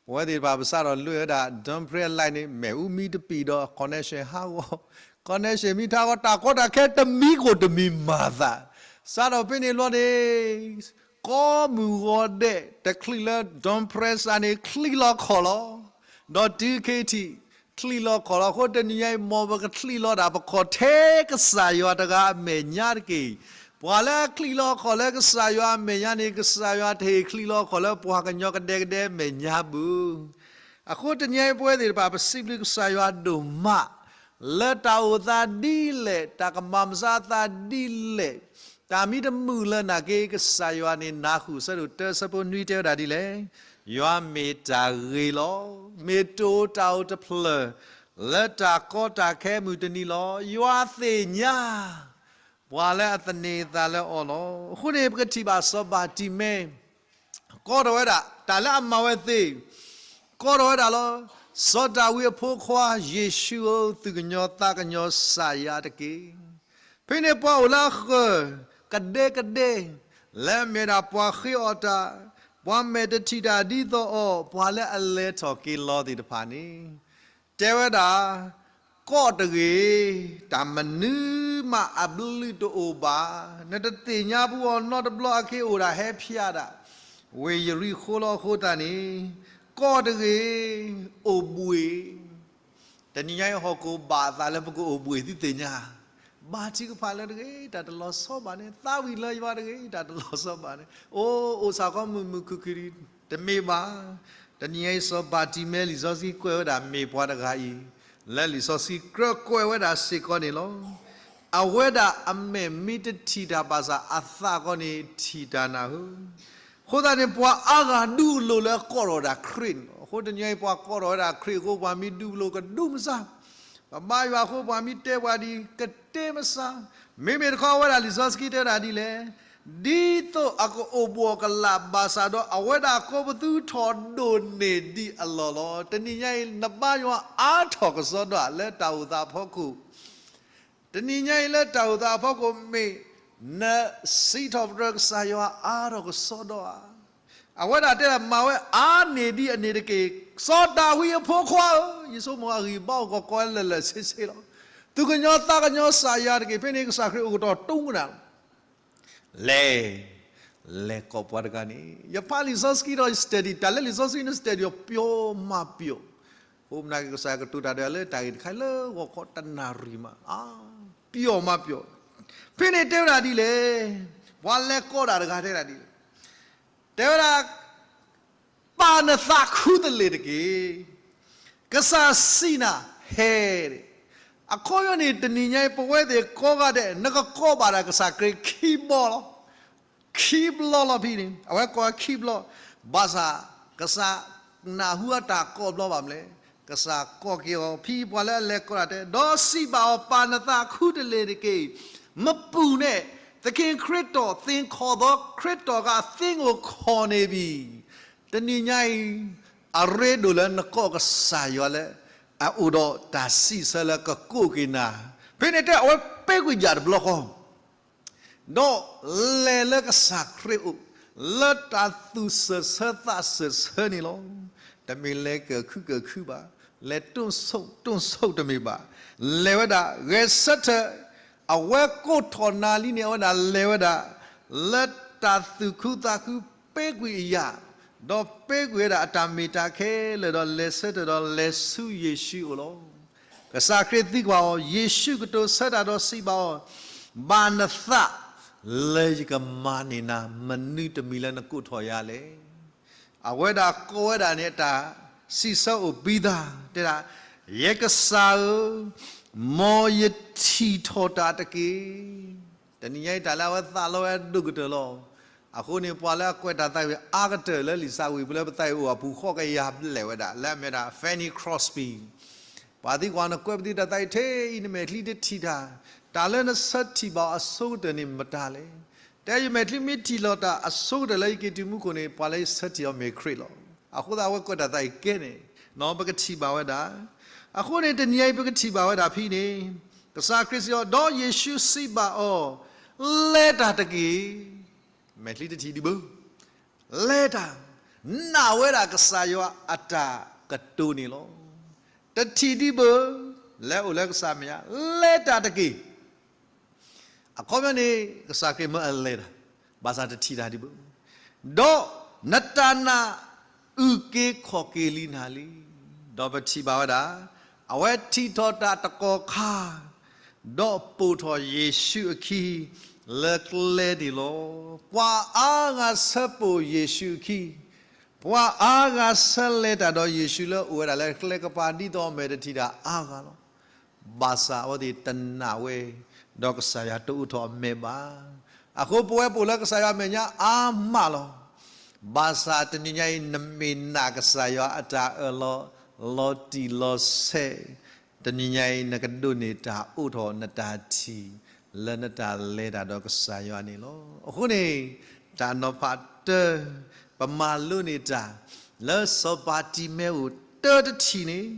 ပဝဲသ့ၣ်တဖၣ်ပစးထီၣ်လွဲၢ်ဝဲဒၣ် dawn prayer light န့ၣ် မ့ၣ်အူမံတပံာ်ဒီး connection ဟးဂီၤ, connection မံထးဂီၤ တၢ်ကီတၢ်ခဲတမံၤကအိၣ်တမံၤမၤသး, စးထီၣ်ဖဲန့ၣ်ဘျီန့ၣ် ကိးမုၢ်ဂီၤဒဲး တချုးလၢ dawn prayer စးန့ၣ် ချံးလီၤခီၣ်လီၤ. ဒီးတုၤခဲထံး ချံးလီၤခီၣ်လီၤ. အဃိတနံၤညါအံၤ မ်ပကချံးလီၤတၢ်ပခီၣ်ထဲကစၢ်ယွၤတဂၤအမဲာ်ညါတက့ၢ်. ပှၤလၢအချံးလီၤခီၣ်လၢကစၢ်ယွၤအမဲာ်ညါန့ၣ် ကစၢ်ယွၤတဟ့ၣ်ချံးလီၤခီၣ်လၢပှၤကညီကဒဲကဒဲအမဲာ်ညါဘၣ်. အဃိတနံၤအံၤပဝဲသ့ၣ်တဖၣ် ပစံးဘျုးကစၢ်ယွၤဒိၣ်မး လၢတၢ်အိၣ်သးဒ်လဲၣ်, တၢ်ကမၤမဆါသးဒ်လဲၣ်, တၢ်မ့ၢ်တမုာ်လၢၤနာ်က့ ကစၢ်ယွၤန့ၣ် နၢ်ဟူ ဆၢဒိၣ်တၢဆၢဖိနွံတဲဝဲဒၣ်ဒ်လဲၣ်, ယွၤမ့ၢ်တၢ်ဂ့ၤလီၤ. မ့ၢ်တအိၣ်တၢ်အိၣ်တဖျၢၣ် လၢတၢ်ကီတၢ်ခဲမုၢ်တနံၤလီၤ. ယွၤသ့ၣ်ညါ ပှၤလၢအသန့ၤအသးလၢအီၤလီၤ. အဃိန့ၣ် ပကထံၣ်ဘၣ်စီၤဘၤတံၤမဲ ကိးထီၣ်ဝဲဒၣ် တၢ်လၢအမၤဝဲသ့ၣ် ကိးထီၣ်ဝဲဒၣ်လီၤ. စီၤဒၤဝံးအဖိခွါ ယ့ၣ်ၡူးဧၢ, သူၣ်ကညီၤသးကညီၤစၢ်ယၤတက့ၢ်. ဖဲန့ၣ်ပှၤအိၣ်လၢအဃၢၤ ကဒဲကဒဲ လၢအမ့ၢ်ဒၣ်ပှၤဃ့အီၣ်တၢ်, ပှၤမဲာ်တထံၣ်တၢ်ဒ်သိးအီၤ, ပှၤလၢအလဲၤထီၣ်က့ၤလီၤသ့ၣ်တဖၣ်န့ၣ် တဲဝဲဒၣ်, ကိးတဂ့ၤ, တၢ်မနုၤမးအဘျုးတအိၣ်ဘၣ်. နတသ့ၣ်ညါပူၤအီၤနီတဘျီအက့အိၣ်ဒၣ်ဟဲဖျိဒၣ် ဝ့ၢ်ယရံၣ်ဃိလီၤအဃိသတးန့ၣ်, ကိးတဂ့ၤ, အိၣ်ဘှံး တနံၤညါအံၤဟီၣ်ခိၣ်ဘၣ်အသးလၢပကအိၣ်ဘှံးသုသ့ၣ်ညါ, ဘါထုကဖၣ်လၢတဂ့ၤ တၢ်တလီၤဆီဘၣ်န့ၣ်, သးဝံၣ်လၢယွၤတဂ့ၤ တၢ်တလီၤဆီဘၣ်န့ၣ်, အိၣ် အိၣ်ဆၣ်ခီမုၢ်မုၢ်ခုၣ်ခုၣ် တမ့ၢ်ဘၣ်. တနံၤညါအံၤစီၤဘၤတံၤမဲ လံာ်စီဆှံကွဲးဝဲဒၣ်မ့ၢ်ပှၤတဂၤအံၤ, လၢလံာ်စီဆှံကြၢးကွဲးဝဲဒၣ်စ့ၢ်ကီးန့ၣ်လီၤ. အဝဲဒၣ်အမဲာ်မ့ၢ်တထံၣ်တၢ်ဘၣ်ဆၣ် အသးကီးန့ၣ်ထံၣ်တၢ်နၢ်ဟူ အဃိသတးန့ၣ် ပှၤအါဂၤဒုးလိာ်လၢကိးထီၣ်ဝဲဒၣ်ခရံာ်န့ၣ်လီၤ. အဃိတနံၤအံၤပှၤကိးထီၣ်ဝဲဒၣ်ခရံာ်အဃိ ပှၤမ့ၢ်ဒုးလိာ်ကဒုးမစါ, ပဘါယွၤအဃိ ပှၤမ့ၢ်တဲပှၤဒ်ကတဲမစါ, မ့မ့ၢ်တခီအဝဲဒၣ်လံာ်စီဆှံတဲဝဲဒၣ်ဒ်လဲၣ်, ဒ်သိးအကအိၣ်ဘှံးအီၤကလးဘၣ်ဆၣ်ဒီး အဝဲဒၣ်ကိးပသူထီၣ်ဒိၣ်န့ၢ်ဒံးအလီၢ်လီၤ. တနံၤညါအံၤ နဘါယွၤအါထီၣ်ကစီဒီဧါ လၢတၢ်အိၣ်သးအဖီခိၣ် တနံၤညါအံၤလၢတၢ်အိၣ်သးအဖီခိၣ်မ့ၢ် နစံးထီၣ်ပတြၢၤကစၢ်ယွၤအါထီၣ်ကစီဒီဧါ. အဝဲဒၣ်တဲဒၣ်မၤဝဲအါန့ၢ်ဒံးအန့ၣ်တက့ၢ်. စီၤဒၤဝံးအဖိခွါဧၢ, ယဆိကမိၣ်အဂံၢ်ဘါအိၣ်ကီးကီးလၢာ်လၢာ်ဆ့ဆ့လီၤ. သူၣ်ကညီၤသးကညီၤစၢ်ယၤတက့ၢ်. ဖဲန့ၣ်ကစၢ်ခရံာ်အိၣ်ကတီၤတူၢ်ကနၣ် လဲၤ လဲၤကိးပှၤတဂၤန့ၣ် ယဖးလံာ်စီဆှံဒီး study တၢ်လၢလံာ်စီဆှံန့ၣ် study အီၤပျီမးပျီ, အဃိမနုၤကစၢ်ယွၤကတိၤတၢ်ဒီးလၢတၢ်ဂ့ၢ်တခါလၢဂီၤခီတနၣ်ရံၣ်မး, ပျီမးပျီ, ဖဲန့ၣ်တဲဝဲဒၣ်ဒ်လဲၣ်, ပှၤလဲၤကိးတၢ်တဂၤတဲဒၣ်ဒ်လဲၣ်, တဲဝဲဒၣ် ပာ်နသးခူတလ့ၢ်တက့ၢ်. ကစၢ်စံးနၤဟဲ, အခီပညီန့ၣ် တနံၤညါအံၤ ပဝဲသ့ၣ်ကိးဂၤဒဲး နကကိးဘၣ်ဒၣ်ကစၢ်ခရံာ်ခံဘျီလီၤ. ခံဘျီလီၤဖဲန့ၣ် အဝဲကိးခံဘျီ, ဘၣ်ဆၣ် ကစၢ်နၢ်ဟူအတၢ်ကိးဘျီဘၣ်မနုၤလဲၣ်, ကစၢ်ကိးက့ၤအီၤဖဲပှၤလၢအလဲၤကိးတၢ်တဲ, ဒီးစံးဘၣ်အီၤ ပာ်နသးခူတလ့ၢ်တက့ၢ်. မပူၤန့ၣ်, သခင်ခရစ်တော် သင်ခေါ်သောခရစ်တော်က သင့်ကိုခေါ်နေပြီ. တနံၤညါအံၤ အရ့ဒိၣ်လၢနကိးကစၢ်ယွၤလၢ အအိၣ်ဒီးတၢ်စံးဆၢလၢကကိးက့ၤနၤ, ဖဲန့ၣ်တဲအဝဲပ့ၤကွံာ်ယၤတဘျီဃီ ဒီးလဲၤလၢကစၢ်ခရံာ်အိၣ် လၢတၢ်သူၣ်စၢၤဆၢသးစၢၤဆၢန့ၣ်လီၤ. တမ့ၢ်လဲၤကၢၣ်ခုကၢၣ်ခုဘၣ်, လဲၤတိၢ်ဆိၣ်တိၢ်ဆိၣ်တမ့ၢ်ဘၣ်, လဲၤဝဲဒၣ် ဂဲၤဆၢထၢၣ်, အဝဲကိးထီၣ်နၤလံန့ၣ် အဝဲဒၣ်လဲၤဝဲဒၣ် လၢတၢ်သူၣ်ခုသးခုပ့ၤကွံာ်အယၤ, ဒီးပ့ၤကွံာ်ဝဲဒၣ်အတၢ်မ့ၢ်တၢ်ခဲလၢာ်ဒီးလဲၤဆၢထၢၣ်ဒီးလဲၤဆူယ့ၣ်ၡူးအအိၣ်လီၤ. ကစၢ်ခရံာ်သံကွၢ်အီၤ, ယ့ၣ်ၡူးကတိၤဆၢတၢ်ဒီးစံးဘၣ်အီၤ, ဘၣ်နသး လၢယကမၤန့ၢ်နၤ မနုၤတမံၤလၢနကိးထီၣ်ယၤလဲၣ်. အဝဲဒၣ်ကိးဝဲဒၣ်န့ၣ် အတၢ်စံးဆၢအိၣ်ဘံသး တဲဒၣ်, ယကစၢ်ဧၢ, မ်ယထံၣ်ထီၣ်တၢ်တက့ၢ်. တနံၤညါအံၤတၢ်လၢအဝဲသးလီဝဲဒိၣ်ကတၢၢ်လီၤ. အဃိန့ၣ် ပှၤလၢအကွဲးတၢ်သးဝံၣ်အါကတၢၢ်လၢလံာ်စၢ်ဝံၣ်ပူၤလၢပသးဝံၣ်အိၣ်အပူၤ ဃိးကယၤဘျဲၣ်ဝဲဒၣ် လၢအမ့ၢ်ဒၣ် Fanny Crosby ပှၤသံကွၢ် နကွဲးပသံတၢ်သးဝံၣ်ထဲအံၤ နမဲာ်ချံတထံၣ်တၢ်, တၢ်လၢနဆၢထံၣ်ဘၣ်အဆိကတၢၢ်န့ၣ်မတၤလဲၣ်. တဲယမဲာ်ချံမ့ၢ်ထံၣ်လီၤတၢ်အဆိကတၢၢ်လၢယက့ၤတုၤမူခိၣ်န့ၣ် ပှၤလၢယဆၢထံၣ်အီၤမ့ၢ်ခရံာ်လီၤ. အဃိသတးအဝဲကွဲးတၢ်သးဝံၣ်ကဲန့ၣ် ပကထံၣ်ဘၣ်ဝဲဒၣ်. အဃိန့ၣ် တနံၤအံၤပကထံၣ်ဘၣ်ဝဲဒၣ်ဖဲန့ၣ် ကစၢ်ခရံာ်စံးအီၤ, ဒီးယ့ၣ်ၡူးစံးဘၣ်အီၤ, လဲၤတၢ်တက့ၢ်. မဲာ်ချံတထံၣ်ဒံးဘၣ် လဲၤတၢ်, နာ်ဝဲဒၣ်ကစၢ်ယွၤအတၢ်ကတိၤန့ၣ်လီၤ. တထံၣ်ဒံးဘၣ် လဲၤအိၣ်လၢကစၢ်မဲာ်ညါ, လဲၤတၢ်တက့ၢ်. အခီပညီန့ၣ် ကစၢ်ခရံာ်မၢအလဲၤတၢ်, ဘၣ်ဆၣ်တထံၣ်တၢ်ဒံးဘၣ်, ဒီးနတၢ်နာ်အုၣ်က့ၤခီၣ်က့ၤလံနၤလံ. ဒီးပထံၣ်ဘၣ်ဝဲဒၣ် အဝဲထံၣ်ထီၣ်တၢ်တကီၢ်ခါ ဒီးပိာ်ထီၣ်ယ့ၣ်ၡူးအခံ လၢကျဲန့ၣ်လီၤ. ပှၤအါဂၤဆၢပိာ်ယ့ၣ်ၡူးအခံ, ပှၤအါဂၤဆၢလဲၤတၢ်ဒီးယ့ၣ်ၡူးလၢအိၣ်ဝဲဒၣ်လၢကျဲကပၤ ဒ်သိးအမဲာ်တထံၣ်တၢ်အါဂၤလီၤ. ဘၣ်ဆၣ်အဝဲသ့ၣ်တနာ်ဝဲ, ဒီးကစၢ်ယွၤတအိးထီၣ်အမဲာ်ဘၣ်. အဃိပဝဲပအိၣ်လၢကစၢ်ယွၤအမဲာ်ညါအါမးလီၤ. ဘၣ်ဆၣ်တနံၤညါအံၤ နမ့ၢ်နာ်ကစၢ်ယွၤအတၢ်အၢၣ်လီၤ လီၤတံၢ်လီၤဆဲး, တနံၤညါအံၤ နကဒိးန့ၢ်တၢ်အိးထီၣ်နတၢ်ထံၣ် လၢနတၢ်လဲၤတၢ်ဒီးကစၢ်ယွၤန့ၣ်လီၤ. အဃိန့ၣ် တၢ်နီၤဖးတၢ် ပမၤလိန့ၢ်တၢ် လၢစီၤပၤတံၤမ့ၤဧိၤတၢ်တထံၣ်န့ၣ်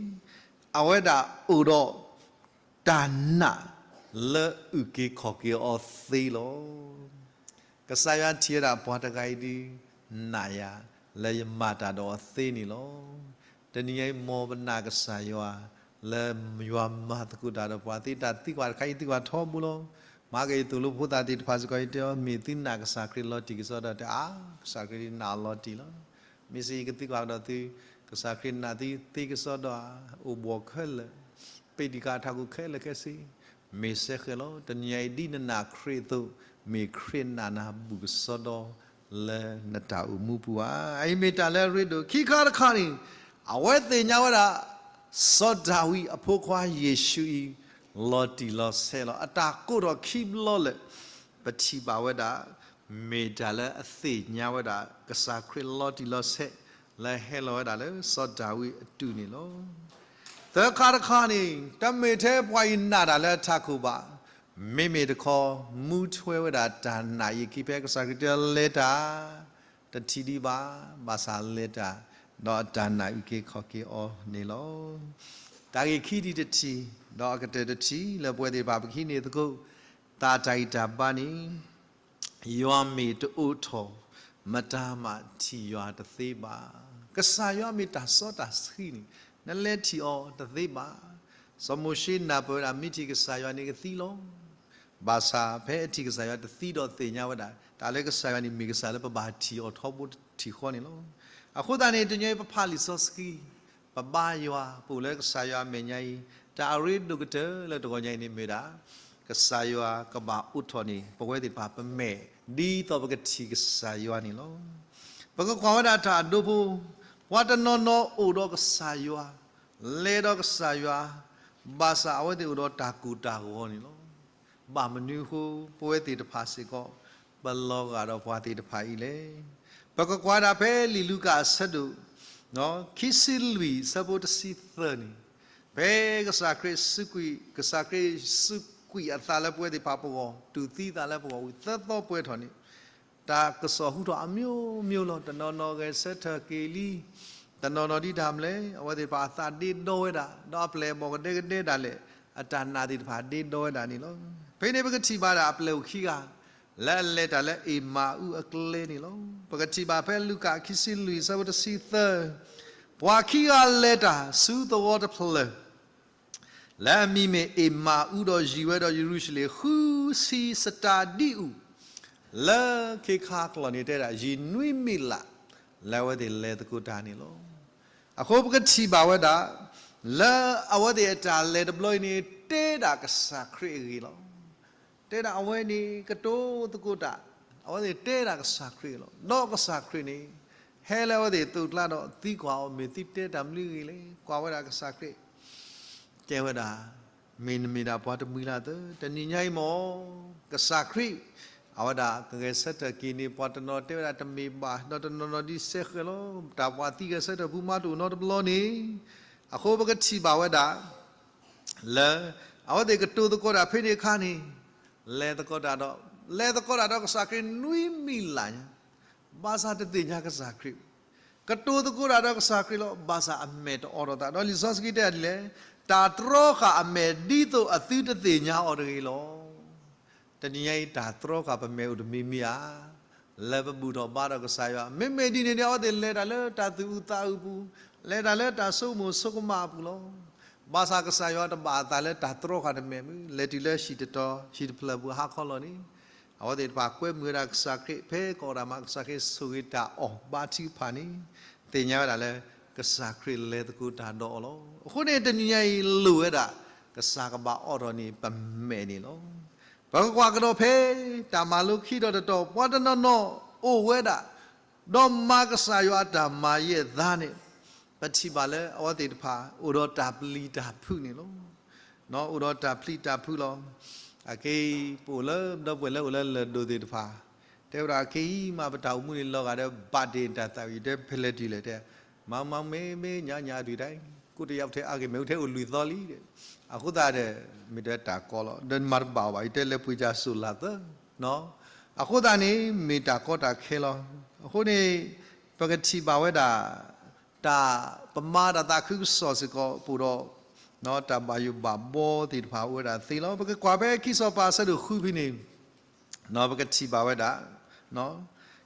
အဝဲဒၣ်အိၣ်ဒီး တၢ်နာ်လၢအုၣ်က့ၤခီၣ်က့ၤအီၤသ့လီၤ. ကစၢ်ယွၤထံၣ်ဝဲဒၣ်ပှၤတဂၤအံၤဒုး နာ်ယၤ လၢယမၤတၢ်ဒီးအီၤသ့န့ၣ်လီၤ. တနံၤညါအံၤ မ်ပနာ်ကစၢ်ယွၤ လၢယွၤမၤသကိးတၢ်ဒီးပှၤသ့ တၢ်သံကွၢ်တခါအံၤသံကွၢ်ထီဘိလီၤ. မၤက့ၤယသိၣ်လိဖိသၣ်သ့ၣ်တဖၣ်စ့ၢ်ကီး ယတဲအီၤ မ့ၢ်သုနာ်ကစၢ်ခရံာ်လီၤတံၢ်ကစီဒီ တဲအါ ကစၢ်ခရံာ်နာ်အီၤလီၤတံၢ်လီၤ. မ့ၢ်စ့ၢ်ကီးယကသံကွၢ်ကဒီးသု ကစၢ်ခရံာ်နာ်သုသ့ကစီဒီဧါ, အိၣ်ဘှီၣ်ခဲလၢာ်, ပ့းတံၢ်ဃာ်ထးခိၣ်ခဲလၢာ်ခဲဆ့, မ့ၢ်စဲဃဲၤလီၤ. တနံၤညါအံၤဒ်နနာ်ခရံာ်အသိး မ့ၢ်ခရံာ်နာ်နၤဘူးကစီဒီ လၢနတၢ်အိၣ်မူပူၤဧါ. အအံၤမ့ၢ်တၢ်လၢအရ့ဒိၣ်. ခံခါတခါန့ၣ် အဝဲသ့ၣ်ညါဝဲဒၣ် စီၤဒၤဝံးအဖိခွါယ့ၣ်ၡူးအံၤ လီၤတံၢ်လီၤဆဲးလီၤ. အတၢ်ကိးထီၣ်ခံဘျီလၢာ် ပထံၣ်ဘၣ်ဝဲဒၣ် မ့ၢ်တၢ်လၢအသ့ၣ်ညါဝဲဒၣ် ကစၢ်ခရံာ်လီၤတံၢ်လီၤဆဲး လၢဟဲလီၤဝဲဒၣ်လၢစီၤဒၤဝံးအတူၢ်န့ၣ်လီၤ. သၢခါတခါန့ၣ် တမ့ၢ်ထဲပှၤအံၤနာ်တၢ်လၢအထးခိၣ်ဘၣ်, မ့မ့ၢ်တခီ မူထွဲဝဲဒၣ်တၢ်နာ်အံၤအခံ ဖဲကစၢ်ခရံာ်တဲလဲၤတၢ် တထံၣ်ဒံးဘၣ်, ဘၣ်ဆၣ်လဲၤတၢ် ဒီးအတၢ်နာ်အုၣ်က့ၤခီၣ်က့ၤအီၤန့ၣ်လီၤ. တၢ်ဂ့ၢ်ခံထံၣ်တထံၣ် ဒီးအကတၢၢ်တထံၣ် လၢပဝဲသ့ၣ်တဖၣ်ပကဟံးန့ၢ်သကိး သးတၢ်ဂံၢ်တၢ်ဘါန့ၣ် ယွၤမ့ၢ်တအိးထီၣ် မတၤမးထံၣ်ယွၤတသ့ဘၣ်. ကစၢ်ယွၤမ့ၢ်တၢ်စီတၢ်ဆှံန့ၣ် နလဲၤထံၣ်အီၤတသ့ဘၣ်. စီၤမိၤၡ့နၢ်ပၢၢ်ဝဲဒၣ် မ့ၢ်ထံၣ်ကစၢ်ယွၤန့ၣ်ကသံလီၤ. ဘၣ်ဆၣ်ဖဲအထံၣ်ကစၢ်ယွၤတသံဒီးသ့ၣ်ညါဝဲဒၣ် တၢ်လၢကစၢ်ယွၤန့ၣ်မ့ၢ်ကစၢ်လၢပဘၣ်ထံၣ်အီၤထီဘိတထံၣ်ဃီန့ၣ်လီၤ. အဃိသတးန့ၣ် တနံၤအံၤပဖးလံာ်စီဆှံ, ပဘါယွၤ ပအိၣ်လၢကစၢ်ယွၤအမဲာ်ညါအံၤ, တၢ်အရ့ဒိၣ်ကတၢၢ်လၢတဂီၤညါအံၤန့ၣ်မ့ၢ်ဒၣ် ကစၢ်ယွၤကဘၣ်အိးထီၣ်န့ၢ် ပဝဲသ့ၣ်တဖၣ်ပမဲာ် ဒ်သိးပကထံၣ်ကစၢ်ယွၤန့ၣ်လီၤ. ပကကွၢ်ဝဲဒၣ်တၢ်အဒိဖိ, ပှၤတနီၤနီၤအိၣ်ဒီးကစၢ်ယွၤ, လဲၤဒီးကစၢ်ယွၤ, ဘၣ်ဆၣ်အဝဲသ့ၣ်အိၣ်ဒီးတၢ်ကိၢ်တၢ်ဂီၤန့ၣ်လီၤ. ဘၣ်မနုၤအဃိ ပဝဲသ့ၣ်တဖၣ်စ့ၢ်ကီး ပလီၤဂာ်ဒီးပှၤသ့ၣ်တဖၣ်အံၤလဲၣ်. ပကကွၢ်ဒၣ်ဖဲလံာ်လူၤကၣ်အဆၢဒိၣ် ခံဆံလွံၢ်အဆၢဖိတဆံသၢန့ၣ်, ဖဲကစၢ်ခရံာ်စူးကွံာ်, ကစၢ်ခရံာ်စူးကွံာ်အသးလၢပဝဲသ့ၣ်တဖၣ်ပဂီၢ်, တူၢ်သံသးလၢပဂီၢ်ဝံၤသၢသီပှဲၤထီၣ်န့ၣ်, တၢ်ကစီၣ်ဟူထီၣ်အမျိုးမျိုးလီၤ. တနီၤနီၤဂဲၤဆၢထၢၣ်က့ၤလံ, တနီၤနီၤဒ်တၢ်မနုၤလဲၣ်, အဝဲသ့ၣ်တဖၣ်အသးဒ့ဒီဝဲဒၣ်, ဒီးအပျဲၢ်အဘီၣ်ကဒဲကဒဲဒၣ်လဲာ်, အတၢ်နာ်သ့ၣ်တဖၣ်ဒ့ဒီဝဲဒၣ်န့ၣ်လီၤ. ဖဲန့ၣ်ပကထံၣ်ဘၣ်ဒၣ်အပျဲၢ်အိၣ်ခံဂၤ လၢအလဲၤတၢ်လၢအ့မၤအူအကျဲန့ၣ်လီၤ. ပကထံၣ်ဘၣ်ဖဲလူၤကၣ်ခံဆံလွံၢ်အဆၢဖိတဆံသၢ, ပှၤခံဂၤလဲၤတၢ်ဆူသဝီတဖျၢၣ် လၢအမံၤမ့ၢ်အ့မၤအူဒီးယံၤဝဲဒီးယရူၤၡလ့ၣ်ဃုဆံစတၤဒံအူၣ်, လၢခ့ခါကျီၢ်န့ၣ်တဲဒၣ် ယံၤနွံမံးလး လၢအဝဲသ့ၣ်လဲၤသကိးတၢ်န့ၣ်လီၤ. အဃိပကထံၣ်ဘၣ်ဝဲဒၣ် လၢအဝဲသ့ၣ်အတၢ်လဲၤတဘျီအံၤန့ၣ် တဲဒၣ်ကစၢ်ခရံာ်အဂ့ၢ်လီၤ. တဲဒၣ်အဝဲန့ၣ်ကတိၤသကိးတၢ်, အဝဲသ့ၣ်တဲဒၣ်ကစၢ်ခရံာ်လီၤ. ဒီးကစၢ်ခရံာ်န့ၣ် ဟဲလၢအဝဲသ့ၣ်အသိးအကျါဒီးသံကွၢ်အီၤ မ့ၢ်သုတဲတၢ်မနုၤအဂ့ၢ်လဲၣ်. ကွၢ်ဝဲဒၣ်ကစၢ်ခရံာ် တဲဝဲဒၣ်, မ့ၢ်နမ့ၢ်ဒၣ်ပှၤတမှံၤလၢ်သၢ, တနံၤညါအံၤမ့ၢ် ကစၢ်ခရံာ် အဝဲဒၣ်ကဂဲၤဆၢထၢၣ်က့ၤန့ၢ် ပှၤတနီၤတဲဝဲဒၣ်တမ့ၢ်ဘၣ်, ဒီးတနီၤနီၤဒ်စဲဃဲၤလီၤ, တၢ်ပှၤသံဂဲၤဆၢထၢၣ်ပူၤမၤတအိၣ်နီတဘျီန့ၣ်, အဃိပကထံၣ်ဘၣ်ဝဲဒၣ် လၢ အဝဲသ့ၣ်ကတိၤသကိးတၢ်ဖဲန့ၣ်အခါန့ၣ်, လဲၤသကိးတၢ်ဒီး, လဲၤသကိးတၢ်ဒီးကစၢ်ခရံာ်နွံမံးလးညါ, ဘၣ်ဆၣ်တသ့ၣ်ညါကစၢ်ခရံာ်, ကတိၤသကိးတၢ်ဒီးကစၢ်ခရံာ်လီၤ, ဘၣ်ဆၣ်အမဲာ်တအိးထီၣ်သး, ဒီးလံာ်စီဆှံတဲဒ်လဲၣ်, တၢ်တြီဃာ်အမဲာ်ဒ်သိးအသုတသ့ၣ်ညါအီၤတဂ့ၤလီၤ. တနံၤညါအံၤ တၢ်တြီဃာ်ပမဲာ်အိၣ်တမံၤမံၤဧါ, လၢပဘူၣ်ထီၣ်ဘါထီၣ်ကစၢ်ယွၤ, မ့မ့ၢ်ဒ်န့ၣ်န့ၣ် အဝဲသ့ၣ်လဲၤတၢ်လၢတၢ်သူၣ်အုးသးအုးအပူၤ, လဲၤတၢ်လၢတၢ်ဆိကမိၣ်ဆိကမးအပူၤလီၤ. ဘၣ်ဆၣ်ကစၢ်ယွၤတဘၣ်အသးလၢတၢ်တြီဃာ်တမဲာ်မ့ၢ် လဲၤတုၤလၢဟံၣ်တတီၤ ဟံၣ်တဖျၢၣ်ပူၤဟါခီလီၤန့ၣ်, အဝဲသ့ၣ်တဖၣ်ကွဲမုာ်ဝဲဒၣ်ကစၢ်ခရံာ် ဖဲကီၢ်တၢ်မၤ ကစၢ်ခရံာ်ဆိၣ်ဂ့ၤတၢ်အီၣ်ဘါထုကဖၣ်န့ၣ်, သ့ၣ်ညါဝဲဒၣ်လၢ ကစၢ်ခရံာ်လဲၤသကိးတၢ်ဒီးအီၤလီၤ. အဃိန့ၣ်တနံၤညါအံၤလိၣ်ဝဲဒၣ် ကစၢ်ကဘၣ်အိးထီၣ်န့ၢ်ပမဲာ်န့ၣ်လီၤ. ပကကွၢ်ကဒီးဖဲ တၢ်မၤလိခံဒီးတတီၤ ပှၤတနီၤနီၤအိၣ်ဝဲဒၣ် ဒီးမၤကစၢ်ယွၤအတၢ်မၤယဲၢ်သးန့ၣ်, ပထံၣ်ဘၣ်လၢအဝဲသ့ၣ်တဖၣ် အိၣ်ဒီးတၢ်ပျံၤတၢ်ဖုးန့ၣ်လီၤ. အိၣ်ဒီးတၢ်ပျံၤတၢ်ဖုးလီၤ. အခဲအံၤ ပအိၣ်လၢ ဒီပုၢ်ဝဲၢ်လၢအိၣ်လၢလၢၢ်ဒိၣ်သ့ၣ်တဖၣ် တဲဝဲဒၣ် ခဲအံၤမး ပတၢ်အိၣ်မူန့ၣ်လီၤဂာ်ဒီး ဘၣ်ဒ့ၣ်တၢ်သးဝံၣ် တဲဖဲလဲၣ်တံၢ်လဲၣ်တဲ, မၤမၤမ့ၢ်မ့ၢ်ညါညါအဒုၣ်တၢ်အံၤ ကိးတယၢ်ပထဲအါဂ့ၤ မ့ၣ်အူထဲအိၣ်လွံၢ်သီလံဒီး, အဃိသတးဒီး မ့ၢ်တဲတၢ်ကီလီၤ. ဒီးမၤတဘၣ်အီၤဘၣ် ယတဲလဲၤပှ့ၤကၢ်စိၣ်လၢ်သၢ, အဃိသတးန့ၣ် မ့ၢ်တၢ်ကီတၢ်ခဲလီၤ. အဃိန့ၣ် ပကထံၣ်ဘၣ်ဝဲဒၣ် တၢ်ပမၤတၢ်သးခုကစီၣ်စ့ၢ်ကီး ပအိၣ်ဒီး တၢ်ဘၣ်ယိၣ်ဘၣ်ဘှီသ့ၣ်တဖၣ်အိၣ်ဝဲဒၣ်သ့လီၤ. ပကကွၢ်ဖဲခံစီၤပၤအဆၢဒိၣ်ဃုဖဲန့ၣ် ပကထံၣ်ဘၣ်ဝဲဒၣ်,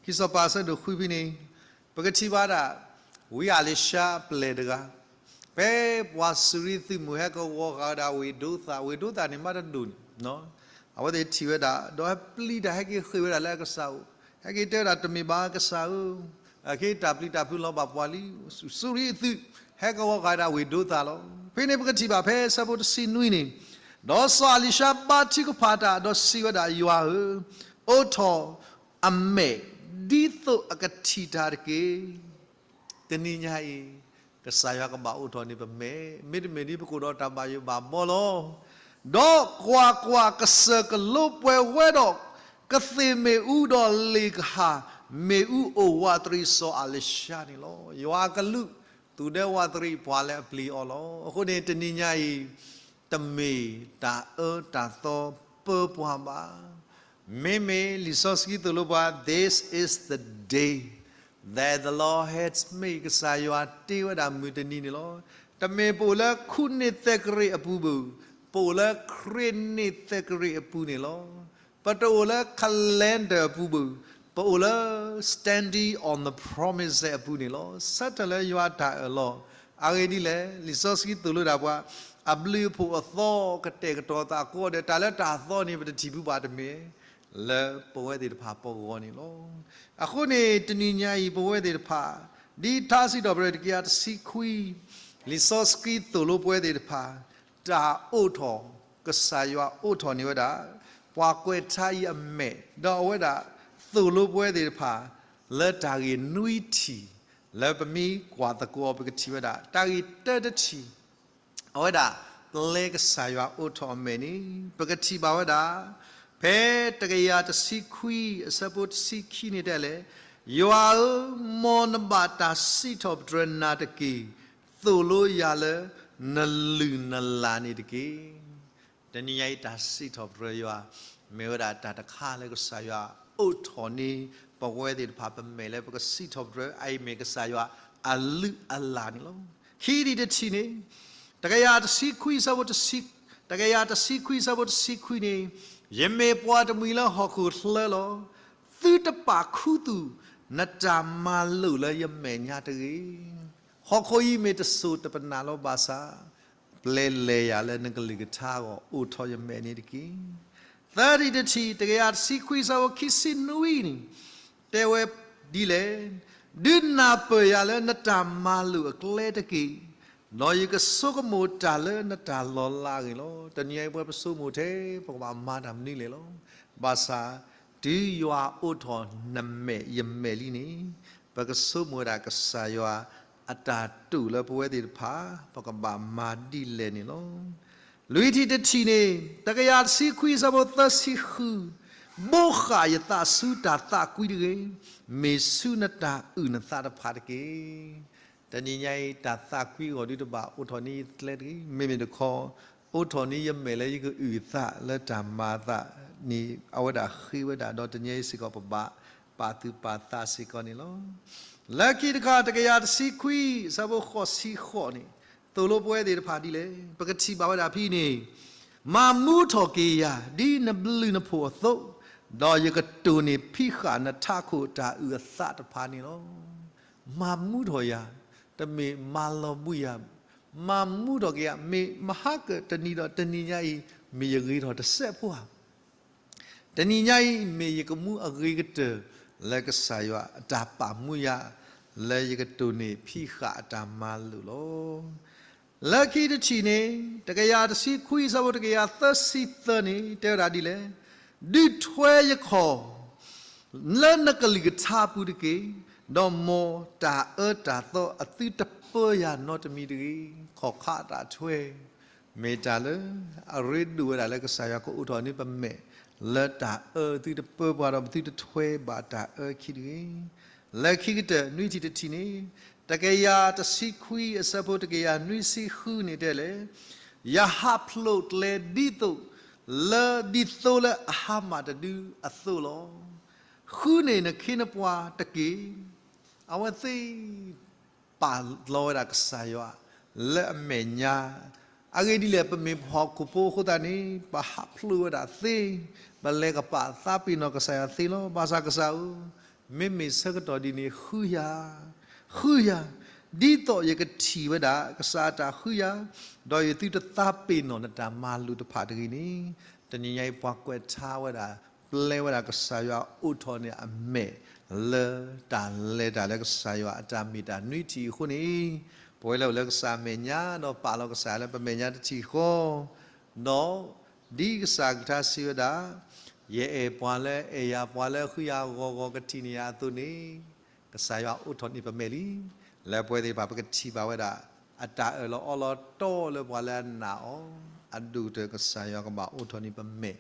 ခံစီၤပၤအဆၢဒိၣ်ဃုဖဲန့ၣ် ပကထံၣ်ဘၣ်ဒၣ် ဝံအၤလံၤၡါအပျဲၢ်တဂၤ, ဖဲပှၤစူၤရံသုးမုၢ်ဟဲကဝီၤဃာ်ဝဲဒၣ်ဝ့ၢ်ဒိသၣ်, ဝ့ၢ်ဒိသၣ်န့ၣ်မးတဒိၣ်န့ၣ်, အဝဲသ့ၣ်ထံၣ်ဝဲဒၣ် ဒီးဟဲပျံၤတၢ်ဟဲက့ၤဃ့ၢ်ဝဲဒၣ်လၢအကစၢ်အိၣ်, ဟဲက့ၤတဲဝဲဒၣ် တမ့ၢ်ဘၣ်ကစၢ်ဧၢ, အခဲအံၤတၢ်ပျံၤတၢ်ဖုးလီၤဘၣ်ပှၤလံ, စူၤရံအသုး ဟဲကဝီၤဃာ်ဝဲဒၣ်ဝ့ၢ်ဒိသၣ်လီၤ. ဖဲန့ၣ်ပကထံၣ်ဘၣ်ဖဲအဆၢဖိတဆံနွံန့ၣ်, ဒီးစီၤအၤလံၤၡါဘါထုကဖၣ်တၢ်ဒီးစံးဝဲဒၣ် ယွၤဧၢ, အိးထီၣ်အမဲာ် ဒ်သိးအကထံၣ်တၢ်တက့ၢ်. တနံၤညါအံၤ ကစၢ်ယွၤကဘၣ်အိးထီၣ်န့ၢ်ပမဲာ်, မ့တမ့ၢ်ဒ်ပကအိၣ်ဒီးတၢ်ဘၣ်ယိၣ်ဘၣ်ဘှီလီၤ. ဒီးကွၢ်ကွၢ်, ကစၢၢ်ကလိပှဲၤဝဲဒီး ကသ့ၣ်မ့ၣ်အူဒီးလ့ၣ်ကဟၣ်, မ့ၣ်အူအိၣ်ဝးတရံးစီၤအၤလံၤၡါန့ၣ်လီၤ. ယွၤအကလူး သူၣ်ဒဲဝးတရံးပှၤလၢအပျံၤအီၤလီၤ. အဃိန့ၣ် တနံၤညါအံၤ တမ့ၢ်တၢ်အၢတၢ်သီပၢပှၤဘၣ်. မ့မ့ၢ်လံာ်စီဆှံသိၣ်လိပှၤ This is the day that the Lord has made, ကစၢ်ယွၤတ့ဝဲဒၣ်မုၢ်တနံၤန့ၣ်လီၤ. တမ့ၢ်ပအိၣ်လၢခူနံၣ်သဲကရံးအပူၤဘၣ်, ပအိၣ်လၢခရံာ်နံၣ်သဲကရံးအပူၤန့ၣ်လီၤ. ပတအိၣ်လၢ calendar အပူၤဘၣ်, ပအိၣ်လၢ standing on the promise အပူၤန့ၣ်လီၤ. ဆၢထၢၣ်လၢယွၤအတၢ်အၢၣ်လီၤ အဂ့ၢ်ဒ်လဲၣ်, လံာ်စီဆှံသိၣ်လိဒၣ်ပှၤ အဘျုးအဖှိၣ်အသီကတဲာ်ကတီၤသးအဃိဒီး တၢ်လၢတၢ်သီန့ၣ် ပတထံၣ်ဘၣ်တမ့ၢ် လၢပဝဲသ့ၣ်တဖၣ်ပဂီၢ်န့ၣ်လီၤ. အဃိန့ၣ် တနံၤညါအံၤ ပဝဲသ့ၣ်တဖၣ် ဒ်ထါစံးထီၣ်ပတြၢၤတကယၤတဆံခွံ လံာ်စီဆှံသိၣ်လိပဝဲသ့ၣ်တဖၣ် တၢ်အိးထီၣ်, ကစၢ်ယွၤအိးထီၣ်န့ၢ်ဝဲဒၣ် ပှၤကွဲးထါအံၤအမဲာ်, ဒီးအဝဲဒၣ်သိၣ်လိပဝဲသ့ၣ်တဖၣ် လၢတၢ်ဂ့ၢ်နွံထံၣ်, လၢပမ့ၢ်ကွၢ်သကိးအီၤ ပကထံၣ်ဝဲဒၣ် တၢ်ဂ့ၢ်တၢတထံၣ် အဝဲဒၣ် ပျဲကစၢ်ယွၤအိးထီၣ်အမဲာ်န့ၣ် ပကထံၣ်ဘၣ်ဝဲဒၣ် ဖဲတကယၤတဆံခွံ အဆၢဖိတဆံခံန့ၣ်တဲလဲၣ်, ယွၤဧၢ, မ်နဘၣ်တၢ်စံးထီၣ်ပတြၢၤနၤတက့ၢ်, သိၣ်လိယၤလၢနလုၢ်နလၢ်န့ၣ်တက့ၢ်. တနံၤညါအံၤ တၢ်စံးထီၣ်ပတြၢၤယွၤ မ့ၢ်ဝဲဒၣ်တၢ်တခါလၢကစၢ်ယွၤအိးထီၣ်န့ၢ် ပဝဲသ့ၣ်တဖၣ်ပမဲာ်လၢပကစံးထီၣ်ပတြၢၤ အအံၤမ့ၢ်ကစၢ်ယွၤအလုၢ်အလၢ်န့ၣ်လီၤ. ခံထံၣ်တထံၣ်န့ၣ် တကယၤတဆံခွံဆၢဖိတဆံ, တကယၤတဆံခွံဆၢဖိတဆံခွံန့ၣ်, ယမ့ၢ်ပှၤတမှံၤလၢဟီၣ်ခိၣ်ချၢလီၤ. သုတပာ်ခူသူၣ်နတၢ်မၤလိာ်လၢယမဲာ်ညါတဂ့ၤ. ဟီၣ်ခိၣ်အံၤမ့ၢ်တစိၤတပနၢ်လီၤဘၣ်ဆၣ် ပျဲလဲၤယၤလၢနကလုၢ်ကထါအဂီၢ် အိးထီၣ်ယမဲာ်န့ၣ်တက့ၢ်. သၢထံၣ်တထံၣ် တကယၤတဆံခွံဆၢဖိခံဆံနွံန့ၣ် တဲဝဲဒ်လဲၣ်, ဒုးနၢ်ပၢၢ်ယၤလၢနတၢ်မၤလိာ်အကျဲတက့ၢ်, ဒီးယကဆိကမိၣ်တၢ်လၢနတၢ်လီၤလးအဂ့ၢ်လီၤ. တနံၤအံၤပဝဲပဆိကမိၣ်ထဲ ပကဘၣ်မၤတၢ်မနုၤလဲၣ်လီၤ. ဘၣ်ဆၣ် တုၤယွၤအိးထီၣ်နမဲာ်ယမဲာ်လံန့ၣ် ပကဆိကမိၣ်ဝဲဒၣ်ကစၢ်ယွၤအတၢ်တိာ်လၢပဝဲသ့ၣ်တဖၣ် ပကဘၣ်မၤဒ်လဲၣ်န့ၣ်လီၤ. လွံၢ်ထံၣ်တထံၣ်န့ၣ် တကယၤတဆံခွံဆၢဖိသၢဆံဃု, ဘိးဃာ်ယသးဆူတၢ်သးကွံတဂ့ၤ, မ့ၢ်ဆူနတၢ်အုၣ်နသးတဖၣ်တက့ၢ်. တနံၤညါအံၤ တၢ်သးကွံအဂီၢ်ဒုးတဘၣ်အိးထီၣ်န့ၢ်ယကျဲတဂ့ၤ, မ့မ့ၢ်တခီ အိးထီၣ်န့ၢ်ယမဲာ်လၢယကအုၣ်အသးလၢတၢ်မၤအသးန့ၣ် အဝဲဒၣ်ဃ့ဝဲဒၣ် ဒီးတနံၤအံၤစ့ၢ်ကီးပဘၣ်ပာ်သူၣ်ပာ်သးစ့ၢ်ကီးန့ၣ်လီၤ. လၢခံတခါ တကယၤတဆံခွံဆၢဖိဃိးဆံဃိးန့ၣ် သိၣ်လိပဝဲသ့ၣ်တဖၣ်ဒ်လဲၣ်, ပကထံၣ်ဘၣ်ဝဲဒၣ်ဖဲအံၤန့ၣ်, မၤမူထီၣ်က့ၤယၤ ဒ်နဘျုးနဖှိၣ်အသိး, ဒီးယကတိၢ်န့ၢ်ဖံးဃာ်နထးခိၣ်တၢ်အုၣ်အသးတဖၣ်န့ၣ်လီၤ. မၤမူထီၣ်ယၤ, တမ့ၢ်မၤလီၤဘှံးယၤ, မၤမူထီၣ်က့ၤယၤ, မ့ၢ်မဟါကတနံၤဒီးတနံၤညါအံၤ မ့ၢ်ယဂ့ၤထီၣ်တစဲးဖိဧါ. တနံၤညါအံၤ မ့ၢ်ယကမူအဂ့ၤကတၢၢ် လၢကစၢ်ယွၤအတၢ်ပာ်မူယၤ လၢယကတိၢ်န့ၢ်ဖံးဃာ်အတၢ်မၤလိာ်လီၤ. လၢခံတထံၣ်န့ၣ် တကယၤတဆံခွံဆၢဖိတကယၤသၢဆံသၢန့ၣ် တဲဝဲဒၣ်ဒ်လဲၣ်, ဒုးထွဲယခီၣ် လၢနကလုၢ်ကထါပူၤတက့ၢ်, ဒီးမ်တၢ်အၢတၢ်သီအသုတပၢယၤနီတမံၤတဂ့ၤ. ခီၣ်ခါတၢ်ထွဲ မ့ၢ်တၢ်လၢအရ့ဒိၣ်ဝဲဒၣ်လၢကစၢ်ယွၤကအိးထီၣ်န့ၢ်ပမဲာ် လၢတၢ်အၢသုတပၢပှၤဒီး ပသုတထွဲဘၣ်တၢ်အၢခံတဂ့ၤ. လၢခံကတၢၢ် နွံထံၣ်တထံၣ်န့ၣ် တကယၤတဆံခွံအဆၢဖိတကယၤနွံဆံဃုန့ၣ်တဲလဲၣ်, ယဟးဖျိးကျဲဒ်သိး လၢဒ်သိးလၢအဟါမၢ်တဒုအသိးလီၤ. ဃုန့ၢ်နခ့နပှၤတက့ၢ်. အဝဲသ့ၣ် ပာ်လီၤဝဲဒၣ်ကစၢ်ယွၤ လၢအမဲာ်ညါ, အဂ့ၢ်ဒ်လဲၣ် ပမ့ၢ်ပှၤဟီၣ်ခိၣ်ဖိအဃိသတးန့ၣ် ပဟးဖျိးဝဲဒၣ်သ့, ပလဲၤကပာ်သးပ့ၤနီၣ်ကစၢ်ယွၤသ့လီၤ. ဘၣ်ဆၣ်ကစၢ်ဧၢ, မ့မ့ၢ်ဆၢကတီၢ်ဒ်န့ၣ် ဃုယၤ, ဃုယၤ, ဒ်သိးယကထံၣ်ဝဲဒၣ် ကစၢ်အတၢ်ဃုယၤ, ဒီးယသုတသးပ့ၤနီၣ်နတၢ်မၤလိာ်တဖၣ်တဂ့ၤန့ၣ်, တနံၤညါအံၤပှၤကွဲးထါဝဲဒၣ် ပျဲဝဲဒၣ်ကစၢ်ယွၤအိးထီၣ်န့ၢ်အမဲာ် လၢတၢ်လဲၤတၢ်လၢကစၢ်ယွၤအတၢ်မ့ၢ်တၢ်နွံထံၣ်အဃိန့ၣ်, ပဝဲလၢအိၣ်လၢကစၢ်အမဲာ်ညါ ဒီးပာ်လီၤကစၢ်လၢပမဲာ်ညါတထံၣ်ဃီ, ဒီးဒ်ကစၢ်အကလုၢ်ကထါစံးဝဲဒၣ်, ယအဲၣ်ပှၤလၢအဲၣ်ယၤ ပှၤလၢဃုယၤဂီၤဂီၤကထံၣ်န့ၢ်ယၤအသိးန့ၣ်, ကစၢ်ယွၤအိးထီၣ်န့ၢ်ပမဲာ်လံ. လၢပဝဲသ့ၣ်တဖၣ်ပကထံၣ်ဘၣ်ဝဲဒၣ် အတၢ်အၢၣ်လီၤအီလီၤတီလၢပှၤလၢအနာ်အီၤ, အဒိၣ်ကတၢၢ်ကစၢ်ယွၤကဘၣ်အိးထီၣ်န့ၢ်ပမဲာ်,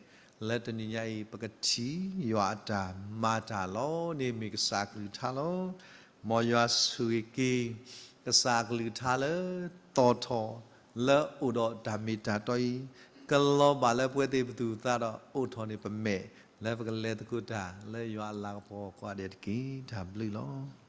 လၢတနံၤညါအံၤ ပကထံၣ်ယွၤအတၢ်မၤတၢ်လီၤန့ၣ်မ့ၢ်ကစၢ်အကလုၢ်ကထါလီၤ. မ်ယွၤဆိၣ်ဂ့ၤက့ၤ ကစၢ်အကလုၢ်ကထါလၢသီၣ်ထီၣ် လၢအိၣ်ဒီးတၢ်မ့ၢ်တၢ်တီအံၤ, ကလီၤဘၣ်လၢပဝဲသ့ၣ်ပသူၣ်ပသးဒီးအိးထီၣ်န့ၢ်ပမဲာ် လၢပကလဲၤသကိးတၢ်လၢယွၤအလၤကပီၤကိးဂၤဒဲးတက့ၢ်. တၢ်ဘျုးလီၤ.